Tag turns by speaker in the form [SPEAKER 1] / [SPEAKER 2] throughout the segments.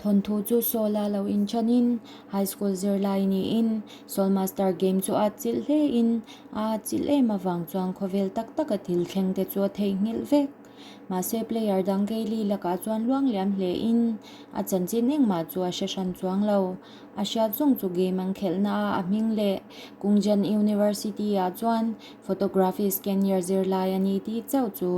[SPEAKER 1] Thawnthu chu Saul-a lo inṭhanin high school zirlai niin Saul Master game chu a atchilh hlein a atchilh em avang chuan khawvel tak taka thil thleng te chu a theihnghilh vek. Mahse player dang Kaylee lakah chuan luang liam hlein a chanchin engmah chu a hre hran chuang lo. A hriat zawng chu game an khelhna a a hming leh Kungjan University ah chuan photography scanner zirlai a ni tih chauh chu.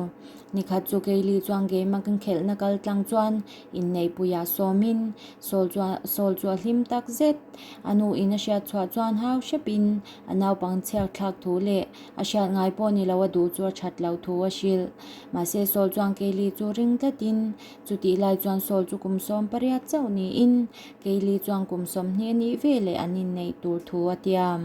[SPEAKER 1] Nikhat chu Kaylee chuan game a kan khelhna kal tlang chuan inneihpuiah sawmin Saul chuan Saul chu a hlim tak zet. A nu in a hriat chhuah chuan hau hrepin a naupang chhiak thlak thu leh a hriat ngai pawh ni lo a duh chu a that loh thu a hrilh. Mahse Saul chuan Kaylee chu ring tlatin chutih lai chuan Saul chu kum 18 chauh niin Kaylee chuan kum 20 a nih veleh an inneih tur thu a tiam.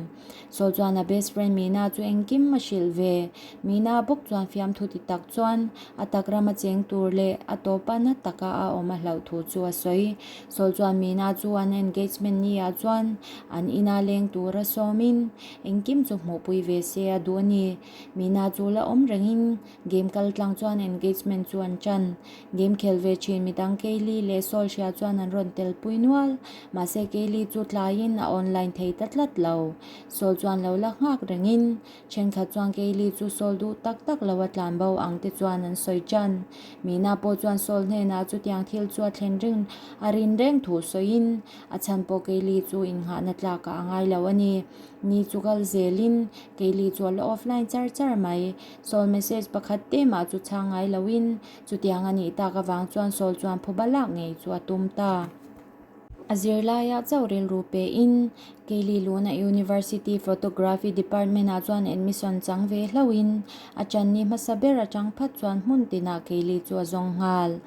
[SPEAKER 1] Saul chuan a best friend Mina chu engkim a hrilh ve. Mina bawk chuan fiamthu ti tak chuan a tak rama cheng tur leh a tawpa na taka a awm a hlauh thu chu a sawi. Saul chuan Mina chu an engagement ni ah chuan an ina leng tura sawmin engkim chu hmuhpui ve se a duh a ni. Mina chu la awm rengin Game kal tlang chuan engagement chu an chan. Game khel ve thin midang Kaylee leh Saul hria chuan an rawn tel pui nual. Mahse Kaylee chu tlaiin a online thei ta tlat lo. Saul chuan lo la nghak rengin thenkhat chuan Kaylee chu Saul duh tak tak lo a tlan bo ang te chuan an sawi chan. Mina pawh chuan Saul hnenah chutiang thil chu a thlen ring a rin reng thu sawiin a chhan pawh Kaylee chu innghahna tlakah a ngai lo a ni. Ni chu kal zelin Kaylee chu a la offline char char mai. Saul message pakhat te mah chu chhang ngai loin chutiang a nih tak avang chuan Saul chuan phuba lak ngei chu a tum ta. A zirlaiah chauh rilru pein Kaylee Luna University Photography Department ah chuan admission chang ve hlauhin a channi hmasa ber atang phat chuan hmun tinah Kaylee chu a zawng nghal.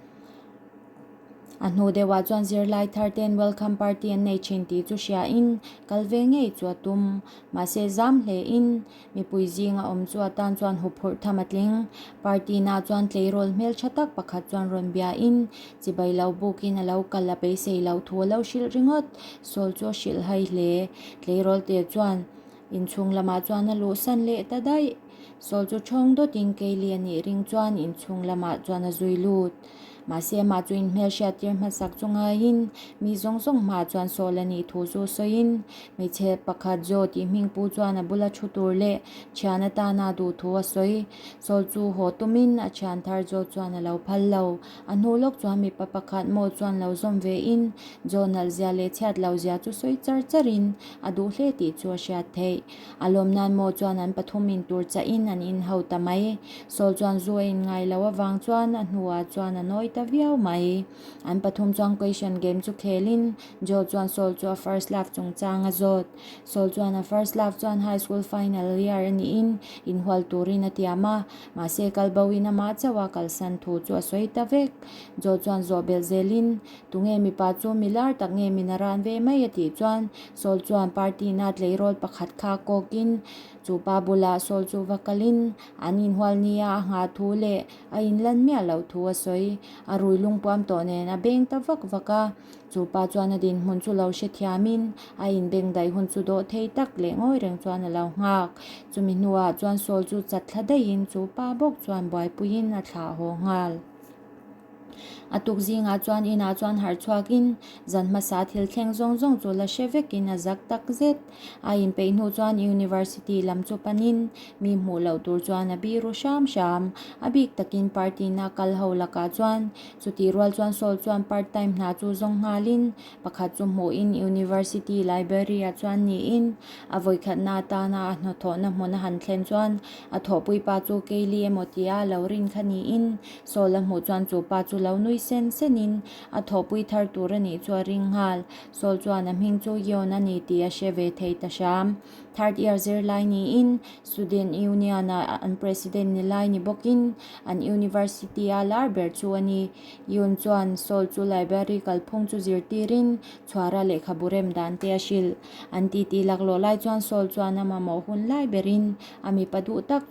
[SPEAKER 1] A hnu deuhah chuan zirlai thar ten welcome party an nei thin tih chu hriain kal ve ngei chu a tum. Mahse zam hlein mipui zinga awm chu atan chuan huphurh tham a tling. Party na chuan tleirawl hmeltha tak pakhat chuan rawn biain chibai lo bukin a lo kal a beisei loh thu a lo hrilh ringawt. Sawl chu a hrilh hai hle. Tleirawl te chuan inchhung lamah chuan a luhsan leh ta daih. Sawl chu thawng dawtin Kaylee a nih ring chuan inchhung lamah chuan a zui lut. Mahse amah chu inhmelhriat tir hmasak chu ngaiin mi zawng zawng hmaah chuan Saul a nih thu chu sawiin hmeichhe pakhat Joe tih hming pu chuan a bula thu tur leh thian atana duh thu a sawi. Saul chu haw tumin a thian thar Joe chuan a lo phal lo. A hnu lawk chuan mipa pakhat maw chuan lo zawm vein Joe nalh zia leh chhiat lo zia chu sawi char charin a duh hle tih chu a hriat theih. A lawm nan maw chuan an pathum in tur chahin an in ho ta mai. Saul chuan zu a in ngai lo avang chuan a hnuah chuan a nawi ta viau mai. An pathum chuan question game chu khelin Joe chuan Saul chu a first love chungchang a zawt. Saul chuan a first love chuan high school final year a niin inhual turin a tiam a, mahse kal boin amah chauh a kalsan thu chu a sawi ta vek. Joe chuan zawh belh zelin Tunge mipa chu mi lar tak nge min a ran ve mai a tih chuan Saul chuan party na tleirawl pakhat kha kawkin chu pa bulah Saul chu va kalin an inhual nia a nghah thu leh a inlan miah loh thu a sawi. A rui lungpuam tawh nen a beng ta vak vak a, chu pa chuan a dinhmun chu lo hrethiamin a inbeng daih hun chu dawh thei tak leh ngawi reng chuan a lo nghak. Chumi hnuah chuan Saul chu chat thla daihin chu pa bawk chuan buaipuiin a thlah haw nghal. A tuk zingah chuan inah chuan harh chhuakin zan hmasa thil thleng zawng zawng chu la hre vekin a zak tak zet. A inpeih hnu chuan University lam chu panin mi hmuh loh tur chuan a biru hram hram. A bik takin party na kal ho lakah chuan chutih rual chuan Saul chuan part time hna chu zawng nghalin pakhat chu hmuhin University library ah chuan niin a vawikhatna atana a hnawthawhna hmun a han thlen chuan a thawhpui pa chu Kaylee emaw tia lo rin kha niin Saul a hmuh chuan chu pa chu lo nui sen senin a thawhpui thar tur a nih chu a ring nghal. Saul chuan a hming chu Yeon a ni tih a hre ve thei ta hram. Third year zirlai niin Student Union a an president ni lai ni bawkin an university a lar ber chu a ni. Yoon chuan Saul chu library kalphung chu zirtirin chhuara lehkhabu rem dan te a hrilh. An titi laklawh lai chuan Saul chuan a mamawh hun lai berin a mipa duh tak.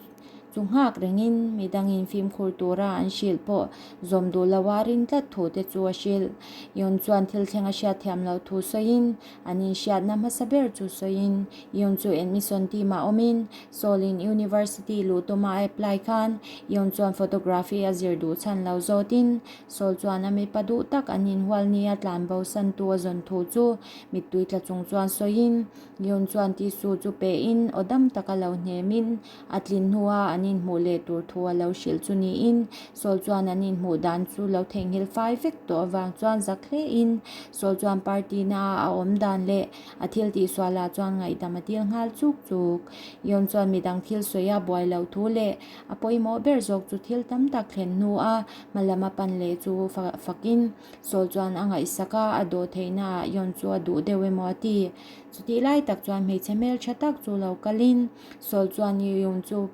[SPEAKER 1] Chu nghak rengin midangin fimkhur tura an hrilh pawh zawm duh loa rin tlat thu te chu a hrilh. Yun chuan thil thleng a hriat thiam loh thu sawiin an inhriatna hmasa ber chu sawiin Yun chu admission team ah awmin Seoul in University luh tuma a apply khan Yun chuan photography a zir duh chhan lo zawtin Seoul chuan a mipa duh tak an inhual nia tlanbo santu a zawn thu chu mittui tla chung chuan sawiin Yun chuan tissue chu pehin aw dam taka lo hnemin A tlin hnua an inhmuh leh tur thu a lo hrilh chu niin Saul chuan an inhmuh dan chu lo theihnghilh fai vek tawh avang chuan zak hlein Saul chuan party na a awm dan leh a thil tihsualah chuan ngaihdam a dil nghal chuk chuk. Yon chuan midang thil sawi a buai loh thu leh a pawimawh ber zawk chu thil tam tak thlen hnua hma lam a pan leh chu fakin Saul chuan a ngaihsak a, a dawh theihnaah Yon chu a duh deuh emaw a ti. Chutih lai tak chuan hmeichhe hmeltha tak chu lo kalin Saul chuan Yuyun chu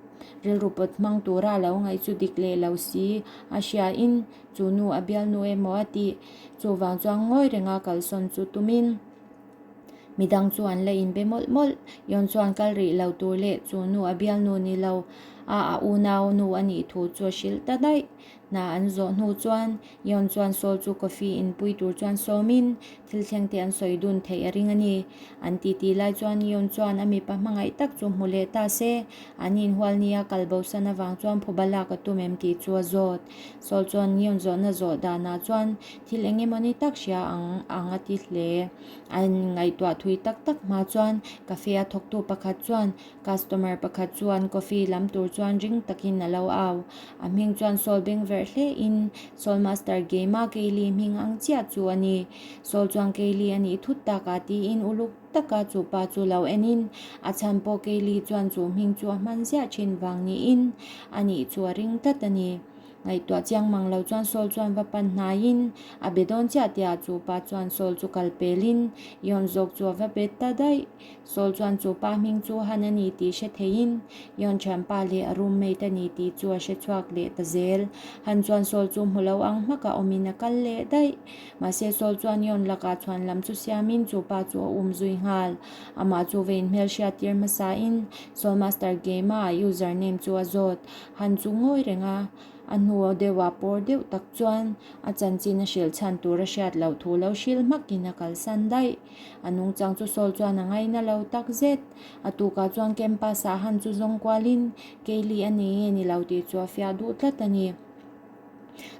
[SPEAKER 1] rilru pawt hmang tura a lo ngaih chu dik leh lo si a hriain chu nu a bialnu emaw a tih. Chuvang chuan ngawi renga kalsawn chu tumin midang chu an la inbe mawlh mawlh. Yun chuan kal rih lo tur leh chu nu a bialnu ni lo a a unau nu a nih thu chu a hrilh ta daih. Hna an zawh hnu chuan Yon chuan Saul chu coffee in pui tur chuan sawmin thil thleng te an sawi dun theih a ring a ni. An titi lai chuan Yon chuan a mipa hmangaih tak chu hmu leh ta se, an inhual nia kal bosan avang chuan phuba lak a tum em tih chu a zawt. Saul chuan Yon zawhna zawh danah chuan thil eng emawni tak hria ang ang a ti hle. An ngaihtuah thui tak tak hma chuan cafe a thawktu pakhat chuan Customer pakhat chuan coffee lam tur chuan ring takin a lo au. A hming chuan Saul beng verh hle in Saul Master Game-a Kaylee hming ang chiah chu a ni. Saul chuan Kaylee a nih thut takah tiin uluk taka chu pa chu lo en in a chhan pawh Kaylee chuan chu hming chu a hman ziah thin vang niin a nih chu a ring tlat a ni. Ngaihtuah chiang mang lo chuan Saul chuan va pan hnaiin a be dawn chiah tihah chu pa chuan Saul chu kal pelin Yon zawk chu a va bet ta daih. Saul chuan chu pa hming chu Han a ni tih hre theiin Yon thianpa leh a roommate a ni tih chu a hre chhuak leh ta zel. Han chuan Saul chu hmu lo ang hmaka awmin a kal leh daih. Mahse Saul chuan Yon lakah chhuan lam chu siamin chu pa chu a um zui nghal. Amah chu vein hmelhriat tir hmasain Saul Master Game-a a username chu a zawt. Han chu ngawi reng a, a hnu deuhah pawr deuh tak chuan a chanchin a hrilh chhan tur a hriat loh thu lo hrilh hmakin a kalsan daih. A nungchang chu Saul chuan a ngaina lo tak zet. A tukah chuan campus ah han chu zawng kualin Kaylee a ni nge ni lo tih chu a fiah duh tlat a ni.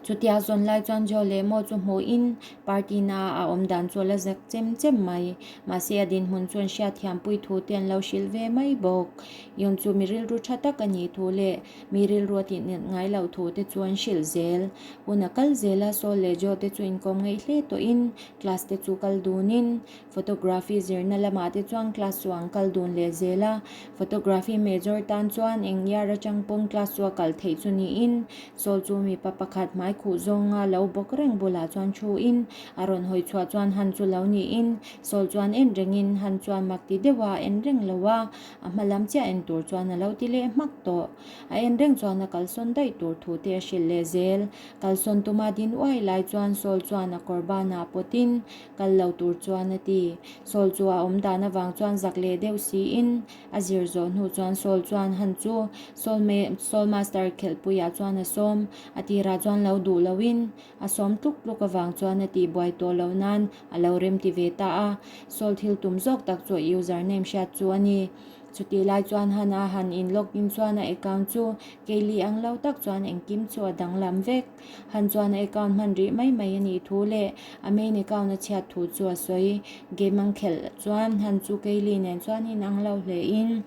[SPEAKER 1] Chutia zawn lai chuan Joe leh Mo chu hmuhin party na a awm dan chu a la zak chem chem mai. Mahse a dinhmun chuan hriatthiampui thu te an lo hrilh ve mai bawk. Yun chu mi rilru tha tak a nih thu leh mi rilru a tih ngai loh thu te chu an hrilh zel. Hun a kal zel a, Saul leh Joe te chu inkawm ngeih hle tawhin Class te chu kal dunin photography zirna lamah te chuan class chu an kal dun leh zel a. Photography major tan chuan eng year atang pawn class chu a kal theih chu niin Saul chu mipa pakhat hmai khuh zawnga lo bawk reng bulah chuan thuin a rawn hawi chhuah chuan han chu lo niin Saul chuan en rengin han chuan mak ti deuh a en reng lo a, a hma lam chiah en tur chuan a lo ti leh hmak tawh. A en reng chuan a kalsawn daih tur thu te a hrilh leh zel. Kalsawn tuma din uai lai chuan Saul chuan a kawr banah pawtin kal lo tur chuan a ti. Saul chu a awm dan avang chuan zak leh deuh siin a zir zawh hnu chuan Saul chuan han chu Saul Saul Master khelhpuiah chuan a sawm. A tirah chuan lo duh loin a sawm tluk tluk avang chuan a tihbuai tawh loh nan a lo remti ve ta a. Saul thil tum zawk tak chu a username hriat chu a ni. Chutih lai chuan Han a han in log in chuan a account chu Kaylee ang lo tak chuan engkim chu a danglam vek. Han chuan a account hman rih mai mai a nih thu leh a main account a chhiat thu chu a sawi. Game ang khelh chuan Han chu Kaylee nen chuan in ang lo hle in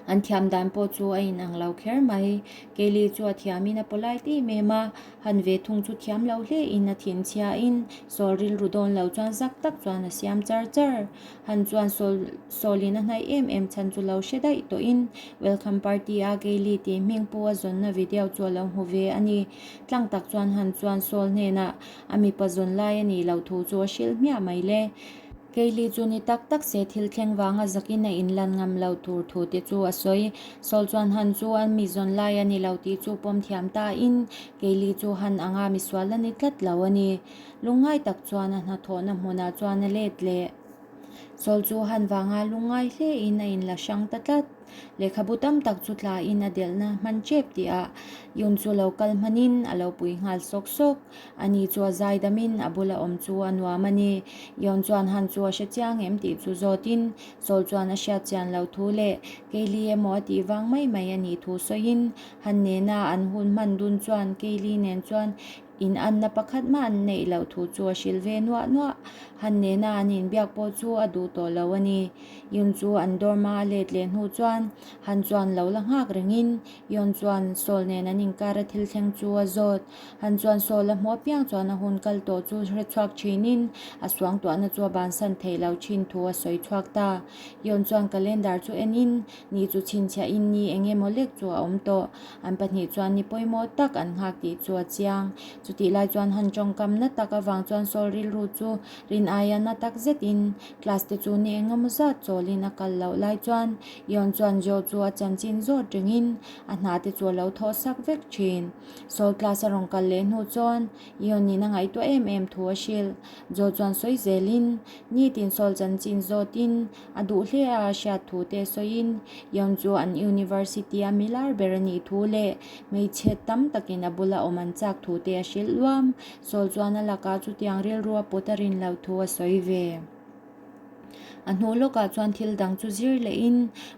[SPEAKER 1] an thiam dan pawh chu a in ang lo kher mai. Kaylee chu a thiam in a polite em em a, Han ve thung chu thiam lo hle in a thinchhia in sawl rilru dawn lo chuan zak tak chuan a siam char char. Han chuan Saul Saulin a hnaih em em chhan chu lo hre daih tawhin Welcome Party a Kaylee tih hming pu a zawnna video chu a lo hmu ve a ni. Tlang tak chuan Han chuan Saul hnenah a mipa zawn lai a nih loh thu chu a hrilh hmiah mai le. Kaylee chu ni tak tak se thil thleng vanga zakin a inlan ngam lo tur thu te chu a sawi. Saul chuan Han chu a mi zawn lai a ni lo tih chu pawm thiam tain Kaylee chu Han anga misual a ni tlat lo a ni. Lungngai tak chuan a hnathawhna hmunah chuan a let leh. Saul chu Han vanga lungngai hlein a inla hrang ta tlat. Lehkhabu tam tak chu tlain a delhna hman tep tih ah Yun chu lo kal hmanin a lo pui nghal sawk sawk. Ani chu a zaidamin a bula awm chu a nuam a ni. Yun chuan Han chu a hre chiang em tih chu zawtin Saul chuan a hriat chian lo thu leh Keili emaw a tih vang mai mai a nih thu sawiin Han nena an hun hman dun chuan Keili nen chuan In anna pakhat mah an neih loh thu chu a hrilh ve nuah nuah. Han nena an inbiak pawh chu a duh tawh lo a ni. Yun chu an dorma a let leh hnu chuan Han chuan lo la nghak rengin Yun chuan Saul nen an inkar a thil thleng chu a zawt. Han chuan Saul a hmuh apiang chuan a hun kal tawh chu hre chhuak thinin a suangtuahna chu a bansan theih loh thin thu a sawi chhuak ta. Yun chuan calendar chu enin ni chu chhinchhiahin ni eng emaw lek chu a awm tawh. An pahnih chuan ni pawimawh tak an nghak tih chu a chiang. Chutih lai chuan han tawngkam na tak avang chuan Saul rilru chu rin aia na tak zetin class te chu ni engemaw zat chawlin a kal loh lai chuan Yeon chuan Joe chu a chanchin zawt rengin a hna te chu a lo thawh sak vek thin. Saul class a rawn kal leh hnu chuan Yeon in a ngaihtuah em em thu a hrilh. Joe chuan sawi zelin nitin Saul chanchin zawtin A duh hle a, a hriat thu te sawiin Yeon chu an university a milar ber a nih thu leh hmeichhe tam takin a bula awm an chak thu te a hrilh luam. Saul chuan a lakah chutiang rilru a put a rin loh thu a sawi ve. A hnu lawkah chuan thil dang chu zir lehin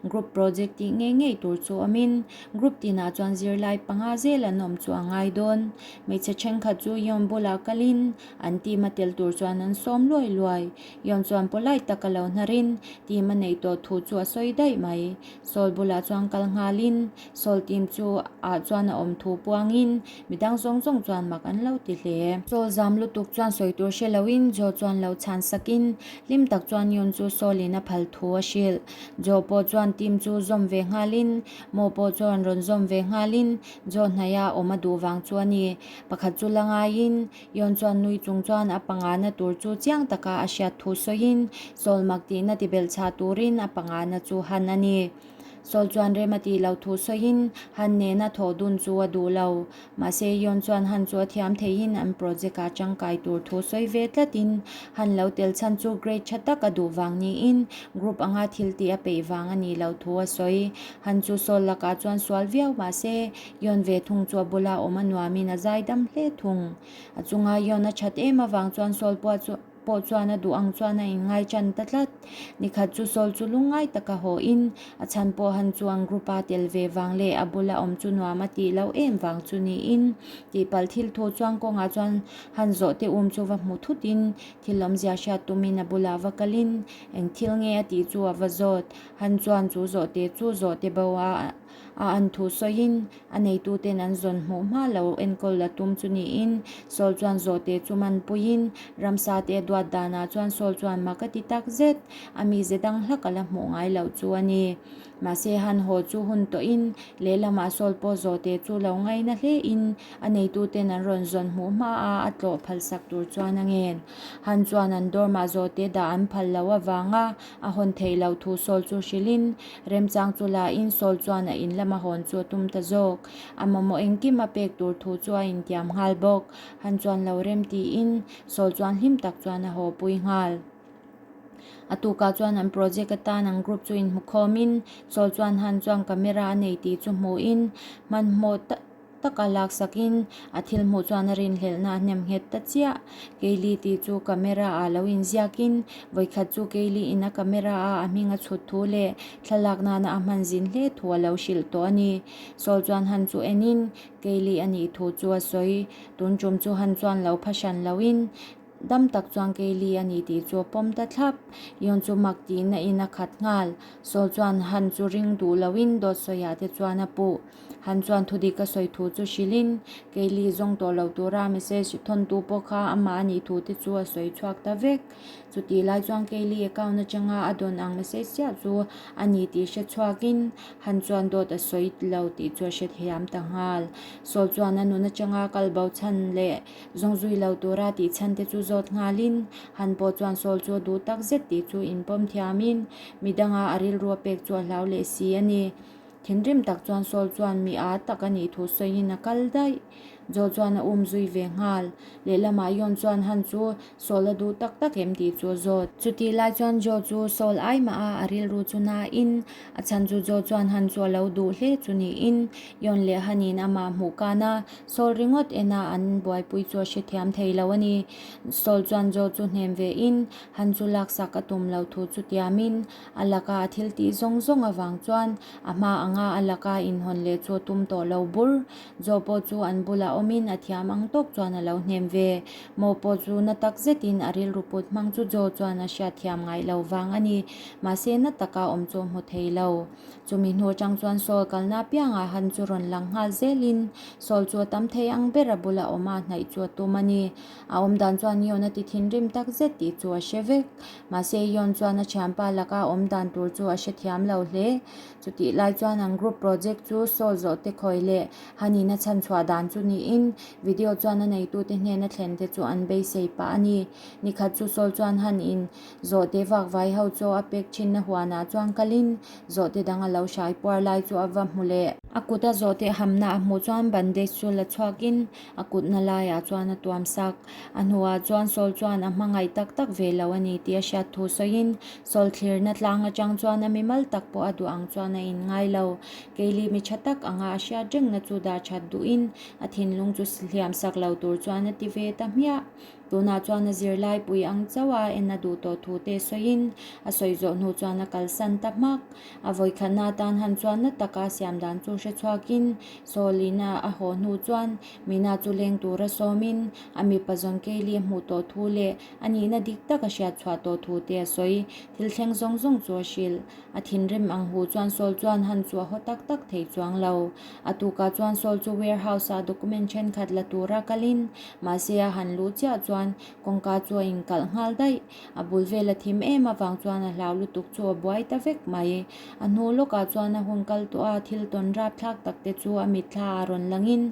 [SPEAKER 1] group project tih ngei ngei tur chu awmin group tinah chuan zirlai panga zel an awm chu a ngai dawn. Hmeichhe thenkhat chu Yeon bulah kalin an team a tel tur chuan an sawm luai luai. Yeon chuan polite taka lo hnarin team a neih tawh thu chu a sawi daih mai. Saul bulah chuan kal nghalin Saul team chu ah chuan a awm thu puangin midang zawng zawng chuan mak an lo ti hle. Saul zam lutuk chuan sawi tur hre loin Joe chuan lo chhan sakin hlim tak chuan Yeon chu Saul in a phal thu a hrilh. Joe pawh chuan team chu zawm ve nghalin Mo pawh chuan rawn zawm ve nghalin Joe hnaia awm a duh vang chu a ni. Pakhat chu la ngaiin Yeon chuan nui chung chuan a pangana tur chu chiang taka a hriat thu sawiin Saul mak tihna ti belh chhah turin a pangana chu han a ni. Saul chuan rem a tih loh thu sawiin Han nena thawh dun chu a duh lo. Mahse Yeon chuan Han chu a thiam theihin an project ah tangkai tur thu sawi ve tlatin Han lo tel chhan chu grade tha tak a duh vang niin group anga thil tih a peih vang a nih loh thu a sawi. Han chu Saul lakah chuan sual viau mahse Yeon ve thung chu a bula awm a nuamin a zai dam hle thung. A chunga Yeon a that em avang chuan Saul pawh chu pawh chuan a duh ang chuan a inngai tan ta tlat. Nikhat chu Saul chu lungngai taka haw in a chhan pawh han chuang group a tel ve vang leh a bula awm chu nuam a tih loh em vang chu niin tihpalh thil thu chuang kawngah chuan han zawh te um chu va hmu thut in thil awmzia hriat tumin a bulah va kalin eng thil nge a tih chu a va zawt. Han chuan chu zawh te chu zawh te bo a A an thu sawiin a neituten an zawn hmuh hma lo enkawl la tum chu niin Saul chuan zawhte chu man puiin ramsa te a duat danah chuan Saul chuan mak a ti tak zet. A mize dang hlak a la hmuh ngai loh chu a ni. Mahse han haw chu hun tawhin lehlamah Saul pawh zawhte chu lo ngaina hlein a neituten an rawn zawn hmuh hma a a tlawh phalsak tur chuan a ngen. Han chuan an dawrmah zawhte dah an phal loh avanga A hawn theih loh thu Saul chu hrilhin, remchang chu lain Saul chuan a in lama hawn chu a tum ta zawk. A mamawh engkim a pek tur thu chu a intiam nghal bawk. Han chuan lo rem tiin Saul chuan hlim tak chuan a haw pui nghal. A tukah chuan an project atan an group chu inhmukhawmin Saul chuan Han chuan camera a nei tih chu hmuhin hmanhmawh ta taka laksakin a thil hmuh chuan a rinhlelhna a hnem nghet ta chiah. Keili tih chu camera ah lo inziakin vawikhat chu Keili in a camera a a hming a chhut thu leh thlalak nana a hman zin hle thu a lo hrilh tawh a ni. Saul chuan han chu enin Keili a nih thu chu a sawi. Tun tum chu han chuan lo pha hran loin dam tak chuan Keili a ni tih chu a pawm ta thlap. Yeon chu mak tihna in a khat nghal. Saul chuan han chu ring duh loin dawt sawiah te chuan a puh. Han chuan thudik a sawi thu chu hrilhin, Keili zawng tawh lo tura message thawntu pawh kha amah a nih thu te chu a sawi chhuak ta vek. Chutih lai chuan Keili account atanga a dawn ang message chiah chu a ni tih hre chhuakin Han chuan dawt a sawi lo tih chu a hre thiam ta nghal. Saul chuan a nun atanga kal bo chhan leh zawng zui lo tura tih chhan te chu zawt nghalin Han pawh chuan Saul chu a duh tak zet tih chu inpawm thiamin midanga a rilru a pek chu a hlau leh si a ni. Thinrim tak chuan Saul chuan mi â tak a nih thu sawiin a kal daih. Joe chuan a um zui ve nghal. Lehlamah Yon chuan Han chu Saul a duh tak tak em tih chu a zawt. Chutih lai chuan Joe chu Saul ai mah a, a rilru chu nain a chhan chu Joe chuan Han chu a lo duh hle chu niin Yon leh Hanin amah hmuh kan a, Saul ringawt ena an buaipui chu a hrethiam thei lo a ni. Saul chuan Joe chu hnem ve in Han chu laksak a tum lo thu chu tiamin a laka a thil tih zawng zawng avang chuan a hma anga a laka inhawn leh chu a tum tawh lo bur. Joe pawh chu an bulah awmin a thiam ang tawk chuan a lo hnem ve. Mo pawh chu na tak zetin a rilru put hmang chu Joe chuan a hriat thiam ngaih lo vang a ni. Mahse na taka awm chu a hmu thei lo. Chumi hnu atang chuan Saul kalna apiangah Han chu rawn lang nghal zelin Saul chu a tam thei ang ber a bula awm a hnaih chu a tum a ni. A awm dan chuan Yon a ti thinrim tak zet tih chu a hre vek. Mahse Yon chuan a thianpa laka awm dan tur chu a hrethiam lo hle. Chutih lai chuan an group project chu Saul zawhte khawi leh Hanin a chhanchhuah dan chu niin video chuan a neitute hnena thlen te chu an beisei pah a ni. Nikhat chu Saul chuan Han in zawhte vak vai ho chaw a pek thinna huanah chuan kalin zawhte dang a lo hrai puar lai chu a va hmu leh. A kut a zawhte hamna a hmuh chuan bandage chu la chhuakin a kutna laiah chuan a tuam sak. A hnuah chuan Saul chuan a hmangaih tak tak ve lo a ni tih a hriat thu sawiin Saul thlirna tlang atang chuan a mimal tak pawh a duh ang chuan a inngai lo. Keili mi tha tak anga a hriat rengna chu dah that duhin a thinlung chu hliam sak lo tur chuan a ti ve ta hmiah. Tunah chuan a zirlai pui ang chauh a en a duh tawh thu te sawiin a sawi zawh hnu chuan a kalsan ta hmak. A vawikhatna atan han chuan na taka siam dan chu hre chhuakin Saul in a a haw hnu chuan Mina chu leng tura sawmin a mipa zawn Keili a hmuh tawh thu leh a nihna dik tak a hriat chhuah tawh thu te a sawi. Thil thleng zawng zawng chu a hrilh. A thinrim ang hu chuan Saul chuan han chu a haw tak tak thei chuang lo. A tukah chuan Saul chu warehouse ah document thenkhat la tura kalin mahse a han luh chiah chuan kawngka chu a inkalh nghal daih. A bul vel a thim em avang chuan a hlau lutuk chu a buai ta vek mai. A hnu lawkah chuan a hun kal tawh a, thil tawn rapthlak tak te chu a mitthla ah rawn langin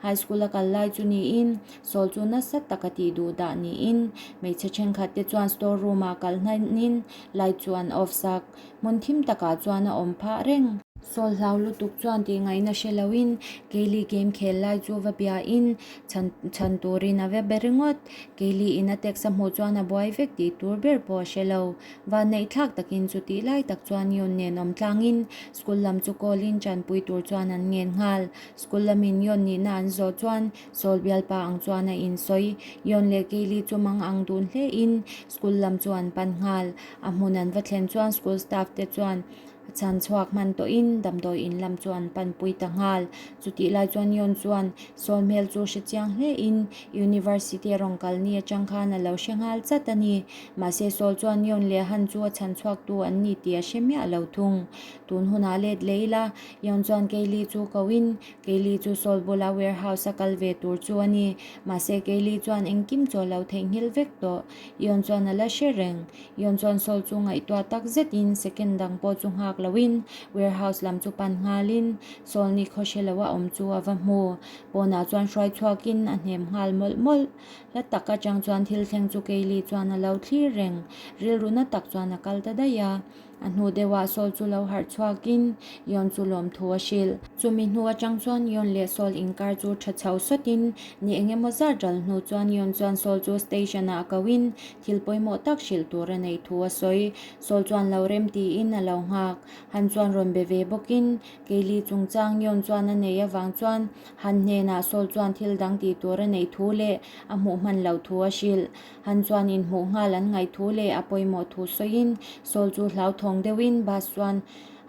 [SPEAKER 1] high school a kal lai chu niin Saul chu nasa taka tih duh dah niin hmeichhe thenkhat te chuan store room ah kal hnanin Light chu an off sak. Hmun thim takah chuan a awm phah reng. Sawl hlau lutuk chuan tih ngaihna hre loin Keili game khel lai chu va biain chhan chhan turin a va be ringawt. Keili in a text a hmuh chuan a buai vek tih tur ber pawh a hre lo. Vanneih thlak takin chu tih lai tak chuan Yun nen awm tlangin school lam chu call in chanpui tur chuan an ngen nghal. School lamin Yun nihna an zawh chuan Sawl bialpa ang chuan a insawi. Yon leh Keili chu mang ang dun hle in school lam chu an pan nghal. A hmun an va thlen chuan school staff te chuan chhan chhuak hman tawh in damdawi in lam chu an pan pui ta nghal. Chutih lai chuan Yon chuan Sawl hmel chu hre chiang hle in university a rawn kal ni atang khan a lo hre nghal chat a ni. Mahse Sawl chuan Yon leh Han chu a chhan chhuak tu an ni tih a hre miah lo thung. Tun hunah let leh ila Yon chuan Keili chu ko in Keili chu Saul bula warehouse a kal ve tur chu a ni. Mahse Keili chuan engkim chu a lo theihnghilh vek tawh. Ion chuan a la hre reng. Ion chuan Saul chu ngaihtuah tak zetin second dang pawh chu nghak loin warehouse lam chu pan nghalin Saul ni khaw hre lo a awm chu a va hmu. Pawnah chuan hruai chhuakin a hnem nghal mawlh mawlh. Hla tak atang chuan thil thleng chu Keili chuan a lo thlir reng. Rilru na tak chuan a kal ta daih a. A hnu deuhah Saul chu lo harh chhuakin Yon chu lawmthu a hrilh. Chumi hnu atang chuan Yon leh Saul inkar chu tha chho sawtin ni eng emaw zat ral hnu chuan Yon chuan Saul chu station ah koin thil pawimawh tak hrilh tur a neih thu a sawi. Saul chuan lo rem tiin a lo nghak. Han chuan rawn be ve bawkin Keili chungchang Yon chuan a nei avang chuan Han hnenah Saul chuan thil dang tih tur a neih thu leh a hmuh hman loh thu a hrilh. Han chuan inhmuh nghal an ngaih thu leh a pawimawh thu sawiin Saul chu hlauthawng deuhin bus chuan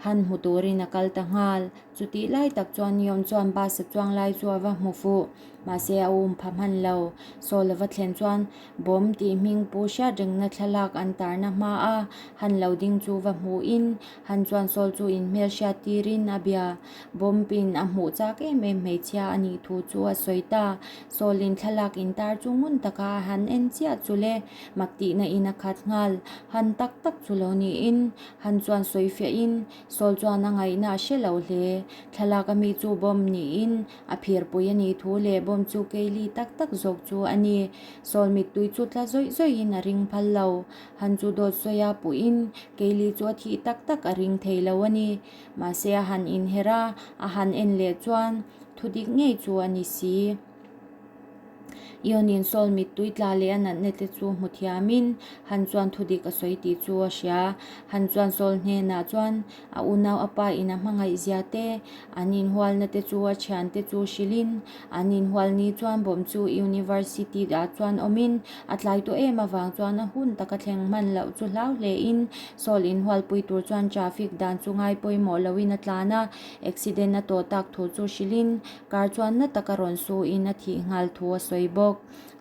[SPEAKER 1] han hmu turin a kal ta nghal. Chutih lai tak chuan Yom chuan bus a chuang lai chu a va hmu fuh. Mahse a um pha hman lo. Saul a va thlen chuan bawm tih hming pu hriat rengna thlalak an tarna hma a han lo ding chu va hmuhin Han chuan Saul chu inhmel hriat tirin a bia. Bawm pin a hmuh chak em em hmeichhia a nih thu chu a sawi ta. Saul-in thlalak intar chu ngun taka a han en chiah chu le, mak tihna in a khat nghal. Han tak tak chu lo niin, han chuan sawi fiahin Saul chuan a ngaihna a hre lo hle. Thlalak a mi chu bawm niin a phirpui a nih thu leh bawm chu keili tak tak zawk chu a ni. Saul mittui chu tla zawih zawihin a ring phal lo. Han chu dawt sawi a puhin keili chu a thih tak tak a ring thei lo a ni. Mahse a han inher a, a han en leh chuan thu dik ngei chu a ni si. Ionin Saul mittui tla leh a natna te chu hmu thiamin Han chuan thudik a sawi tih chu a hria. Han chuan Saul hnenah chuan a unau a pa in a hmangaih zia te, an inhualna te chu a thiante chu hrilhin an inhual ni chuan bawm chu University ah chuan awmin a tlai tawh em avang chuan a hun taka thleng hman loh chu hlau hlein Saul inhualpui tur chuan traffic dan chu ngai pawimawh loin a tlan a, accident a tawh tak thu chu hrilhin Kar chuan na taka rawn su in a thih nghal thu a sawi bawk.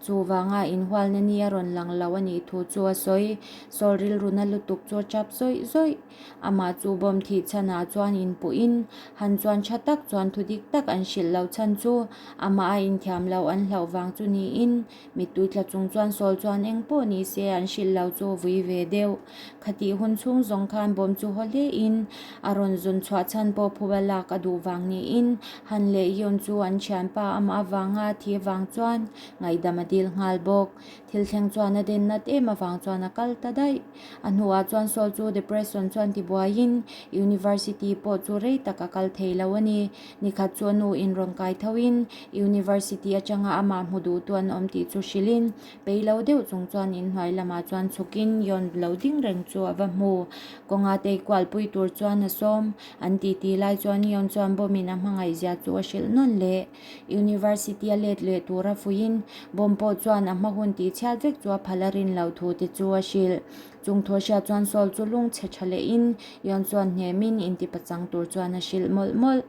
[SPEAKER 1] Chuvanga inhualna ni a rawn lang lo a nih thu chu a sawi. Sawl rilruna lutuk chu a chap zawih zawih. Amah chu bawm thih chhanah chuan inpuh in, han chuan tha tak chuan thu dik tak an hrilh lo chhan chu amah a inthiam lo an hlauh vang chu niin, Mittui tla chung chuan Saul chuan eng pawh ni se an hrilh lo chu a vui ve deuh. Khatih hun chhung zawng khan bawm chu haw hle in a rawn zun chhuah chhan pawh phuba lak a duh vang niin Han leh Yun chu an thianpa amah avanga a thi vang chuan ngaihdam a dil nghal bawk. Thil thleng chuan a den nat em avang chuan a kal ta daih. A hnuah chuan Saul chu depression chuan tibuaiin University pawh chu rei tak a kal thei lo a ni. Nikhat chu a nu in rawn kai tho in University atanga amah hmu duh tu an awm tih chu hrilh in pei lo deuh chung chuan inhnuai lamah chuan chhuk in Yawn lo ding reng chu a va hmu. Kawnga tei kual pui tur chuan a sawm. An ti ti lai chuan Yawn chuan bomb in a hmangaih zia chu a hrilh nawn leh. University a let leh tur a fuih in bomb pawh chuan a hma hun tih chhiat vek chu a phal a rin loh thu te chu a hrilh. Chung thaw hria chuan Saul chu lung chhe tha lehin Yon chuan hnemin intipachang tur chuan a hrilh mawlh mawlh.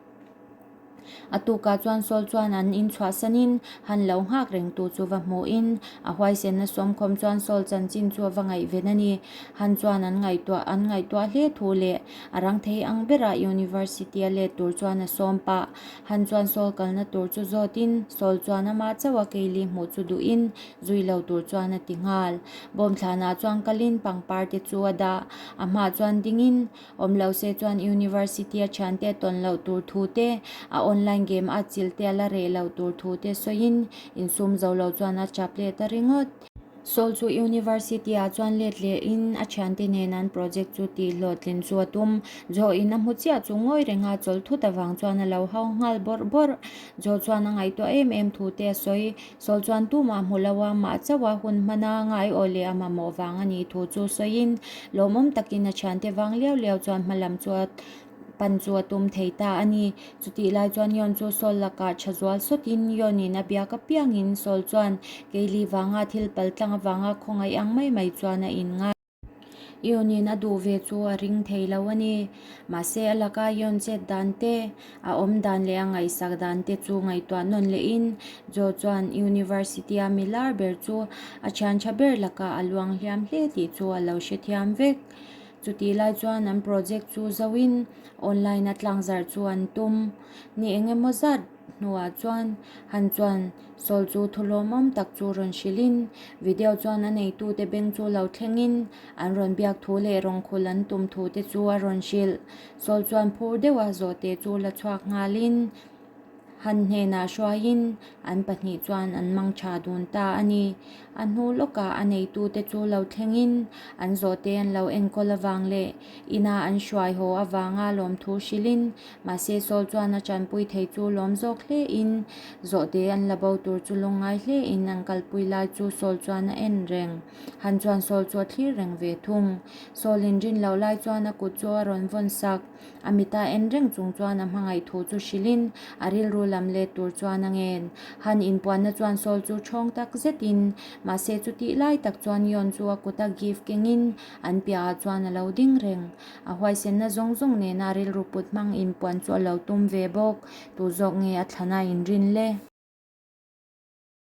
[SPEAKER 1] A tukah chuan Saul chuan an inchhuahsanin han lo nghak reng tu chu va hmuhin a huaisenna sawmkhawm chuan Saul chanchin chu a va ngaihven a ni. Han chuan an ngaihtuah an ngaihtuah hle thu leh a rang thei ang bera University a let tur chuan a sawm pah. Han chuan Saul kalna tur chu zawtin Saul chuan amah chauh a keili hmuh chu duhin zui lo tur chuan a ti nghal. Bawm thlanah chuan kalin pangpar te chu a dah. A hmaah chuan dingin awm lo se chuan University a thiante a tawn loh tur thu te, a online game a chilh te a la reh loh tur thu te sawiin insum zo lo chuan a chap leh ta ringawt. Saul chu University ah chuan let lehin a thiante nen an project chu tih hlawhtlin chu a tum. Zawhin a hmu chiah chu ngawi renga chawl thut avang chuan a lo hau nghal bawrh bawrh. Zawh chuan a ngaihtuah em em thu te a sawi. Saul chuan tumah hmu lo a, mah chauh a hun hman a, ngai aw leh a mamawh vang a nih thu chu sawiin lawmawm takin a thiante vang liau liau chuan hma lam chu a pan chu a tum thei ta a ni. Chutih lai chuan Yon chu Saul lakah tha zual sawtin Yonin a biak apiangin Saul chuan Keili vanga thil paltlang avanga khawngaih ang mai mai chuan a inngai. Yonin a duh ve chu a ring thei lo a ni. Mahse a laka Yon chet dan te, a awm dan leh a ngaihsak dan te chu ngaihtuah nawn lehin Joe chuan University a mi lar ber chu a thian tha ber lakah a luang hliam hle tih chu a lo hrethiam vek. Chutih lai chuan an project chu zoin online a tlangzarh chu an tum. Ni eng emaw zat hnuah chuan han chuan Saul chu thu hlawmawm tak chu rawn hrilhin video chuan a neitute beng chu lo thlengin an rawn biak thu leh rawn khul an tum thu te chu a rawn hrilh. Saul chuan phur deuha zawhte chu la chhuak nghalin han hnenah hruaiin an pahnih chuan an mang tha dun ta a ni. A hnu lawkah a neitute chu lo thlengin an zawhte an lo enkawl avang leh ina an hruai haw avanga lawmthu hrilhin Mahse Saul chuan a tanpui thei chu lawm zawk hle in, zawhte an la bo tur chu lungngai hle in an kalpui lai chu Saul chuan a en reng. Han chuan Saul chu a thlir reng ve thung. Saul in rin loh lai chuan a kut chu a rawn vawn sak. A mita en reng chung chuan a hmangaih thu chu hrilh in a rilru lam let tur chuan a ngen. Han inpuanna chuan Saul chu thawng tak zet in, mahse chutih lai tak chuan Yon chu a kut a gift keng in an piah ah chuan a lo ding reng. A huaisenna zawng zawng nena rilru put hmang inpuan chu a lo tum ve bawk. Tu zawk nge a thlana inrin le?